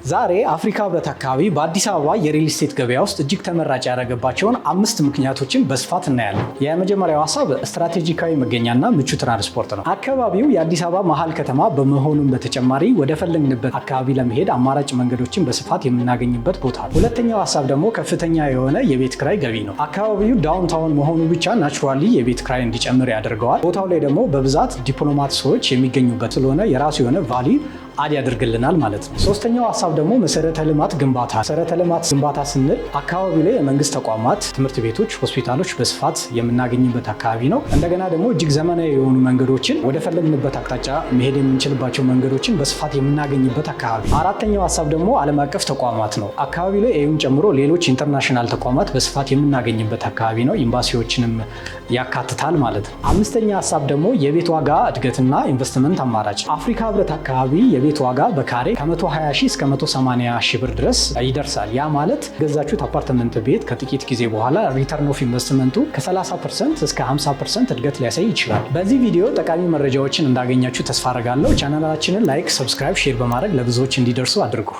ዛሬ አፍሪካ ህብረት አካባቢ በአዲስ አበባ የ real estate ገበያ ውስጥ እጅግ ተመራጭ ያደረገባቸውን አምስት ምክንያቶችን በስፋት እናያለን። የመጀመሪያው ሀሳብ ስትራቴጂካዊ መገኛና ምቹ ትራንስፖርት ነው። አካባቢው የአዲስ አበባ መሀል ከተማ በመሆኑም በተጨማሪ ወደ ፈለግንበት አካባቢ ለመሄድ አማራጭ መንገዶችን በስፋት የምናገኝበት ቦታ ነው። ሁለተኛው ሀሳብ ደግሞ ከፍተኛ የሆነ የቤት ክራይ ገቢ ነው። አካባቢው downtown መሆኑ ብቻ naturally የቤት ክራይ እንዲጨምር ያደርገዋል። ቦታው ላይ ደግሞ በብዛት ዲፕሎማት ሰዎች የሚገኙበት ስለሆነ የራሱ የሆነ value add ያደርግልናል ማለት ነው። ሶስተኛው ሀሳብ ደግሞ መሰረተ ልማት ግንባታ። መሰረተ ልማት ግንባታ ስንል አካባቢው ላይ የመንግስት ተቋማት፣ ትምህርት ቤቶች፣ ሆስፒታሎች በስፋት የምናገኝበት አካባቢ ነው። እንደገና ደግሞ እጅግ ዘመናዊ የሆኑ መንገዶችን ወደ ፈለግንበት አቅጣጫ መሄድ የምንችልባቸው መንገዶችን በስፋት የምናገኝበት አካባቢ። አራተኛው ሀሳብ ደግሞ ዓለም አቀፍ ተቋማት ነው። አካባቢ ላይ AU ን ጨምሮ ሌሎች international ተቋማት በስፋት የምናገኝበት አካባቢ ነው። ኤምባሲዎችንም ያካትታል ማለት ነው። አምስተኛ ሀሳብ ደግሞ የቤት ዋጋ እድገትና ኢንቨስትመንት አማራጭ። አፍሪካ ህብረት አካባቢ የቤት ዋጋ በካሬ ከ120 ሺህ እስከ 180 ሺህ ብር ድረስ ይደርሳል። ያ ማለት ገዛችሁት አፓርትመንት ቤት ከጥቂት ጊዜ በኋላ return of investment ኡ ከ30% እስከ 50% እድገት ሊያሳይ ይችላል። በዚህ ቪዲዮ ጠቃሚ መረጃዎችን እንዳገኛችሁ ተስፋ አደርጋለሁ። ቻናላችንን like፣ subscribe፣ share በማድረግ ለብዙዎች እንዲደርሱ አድርጉ።